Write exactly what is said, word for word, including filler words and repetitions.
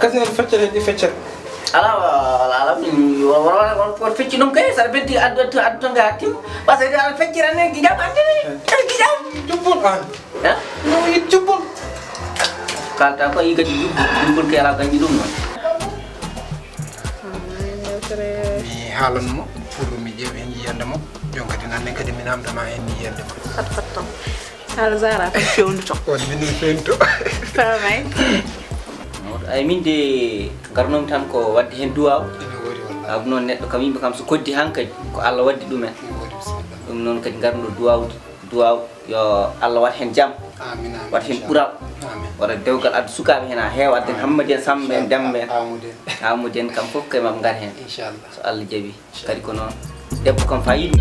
Kasi en feccere, di feccere. Ala, ala, ala, min, won, won, won, won fecci ɗum kay, saɗa beddi addu, addu, addu tan kay hattim. Parce que aɗa feccira ne, gijam, ande ne, gijam. Jubbul an. Ha? No, yi jubbul. Kalta ko yi gadi jubbul, jubbul kay ala ganji ɗum non. Mi haalan mo, pour mi ƴeew en yiyande mo. Jon kadi nan nen kadi mi namdama en yiyande mo. Fat, fat ton. Haala Zara tan fewndu ton. Won min ɗum fewndu to. Famay. Ay, min de, ngarnomi tan ko wadde heen duwaaw. Ene woodi wallahi. Sabu noon neɗɗo kam, yimɓe kam so koddi hankadi, ko Allah waddi ɗumen. Ene woodi, bisimilla. Ɗum noon kadi ngarno duwaaw, duwaaw yo Allah wat heen jam. Amin, amin, wat heen inchallah. Ɓural. Amin. Wata dewgal addu sukaaɓe heen haa heewa, adden Hammadi en, Samba en, Demba en. Amude. Amude en kam fof kay maɓe ngar heen. Inchallah. So Allah jaɓi. Kadi ko noon, debbo kam fayida.